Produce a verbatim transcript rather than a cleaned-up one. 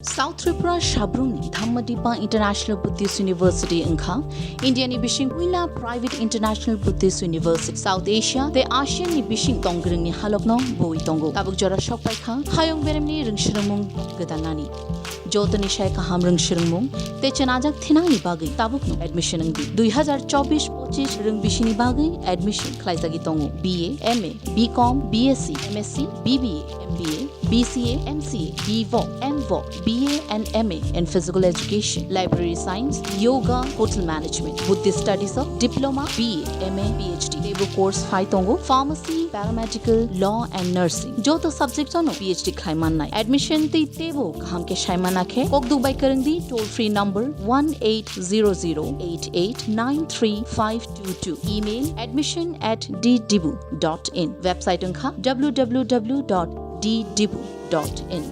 South Tripura Sabrumni Dhammadipa International Buddhist University wngkha India ni bising puila private international Buddhist university, South Asia tei Asian ni bising tongkwrwngni halokno bui tongo. Tabuk jora sokpaikha hayung beremni rwngswrwngmung gwdalnani. Jotoni sai kaham rwngswrwngmung tei chenajak thinangni bagwi tabukno admission wngdi. Dui hazar chobbish pochish rwng bisini bagwi admission khlaijagwi tongo. B A, M A, B Com, B S C, M S C, B B A, M B A, B C A, M C A, B Voc, M Voc, B A and M A in Physical Education, Library Science, Yoga, Hotel Management, Buddhist Studies of Diploma, B A, M A, P H D. Teibo course phai tongo, Pharmacy, Paramedical, Law and Nursing. Joto subject ano P H D khlai mannai. Admission tei teibo kaham khe sai mana khe kokduk bai kwrwngdi toll free number one eight zero zero eight eight nine three five two two. Email admission at d dibu dot in. Website wngkha w w w dot d dibu dot in.